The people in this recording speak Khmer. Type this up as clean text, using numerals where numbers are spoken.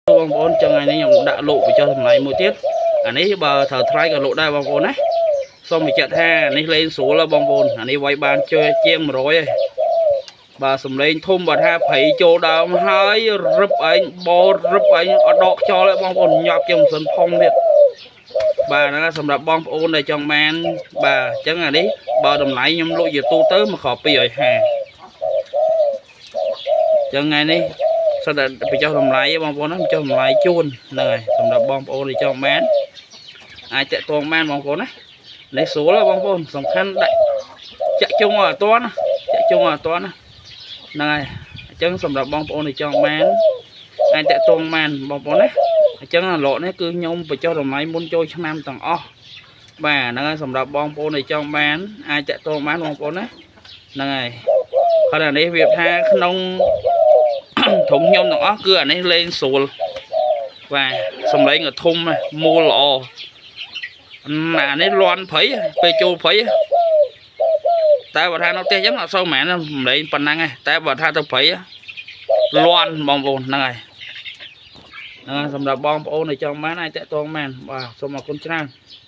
បងប្អូនចឹងថ្ងៃនេះខ្ញុំដាក់លក់បញ្ចុះតម្លៃមួយទៀតអានេះបើត្រូវថ្លៃក៏លក់ដែរបងប្អូនណាសូមបញ្ជាក់ថានេះលេងស្រួលបងប្អូនអានេះវាយបានជជាង100ហើយបាទសំលេងធំបើថាព្រៃចូលដើមហើយរឹបឯងបោរឹបឯងអត់ដកខ្យល់ទេបងប្អូនញាប់ជាងម៉ាស៊ីនផុងទៀតបាទហ្នឹងសម្រាប់បងប្អូនដែលចង់បានបាទអញ្ចឹងអានេះបើតម្លៃខ្ញុំលក់ជាទូទៅមកគ្រាប់250ចឹងថ្ងៃនេះសិតតែបញ្ចុះតម្លៃបងប្អូនណាបញ្ចុះតម្លៃជូនហ្នឹងហើយសម្រាប់បងប្អូនដែលចង់បានអាចតាក់ទងបានបងប្អូនណានេះស្រួលបងប្អូនសំខាន់ដាក់ចាក់ជុងឲ្យអត់តាន់ចាក់ជុងឲ្យអត់តាន់ណាហ្នឹងហើយអញ្ចឹងសម្រាប់បងប្អូនដែលចង់បានអាចតាក់ទងបានបងប្អូនណាអញ្ចឹងអាឡក់នេះគឺខ្ញុំបញ្ចុះតម្លៃមុនចូលឆ្នាំទាំងអស់បាទហ្នឹងហើយសម្រាប់បងប្អូនដែលចង់បានអាចតាក់ទងបានបងប្អូនណាហ្នឹងហើយគាត់អានេះវាថាក្នុងធំខ្ញុំទាំងអស់គឺអានេះលេងស្រួលបាទសំឡេងក៏ធំមូលល្អអានេះលន់ព្រៃពេលចូលព្រៃតែបើថានៅផ្ទះអញ្ចឹងអត់សូវហ្មងសំឡេងប៉ុណ្ណឹងឯងតែបើថាទៅព្រៃលន់បងប្អូនហ្នឹងហើយហ្នឹងសម្រាប់បងប្អូនដែលចង់បានអាចតាក់ទងបានបាទសូមអរគុណច្រើន។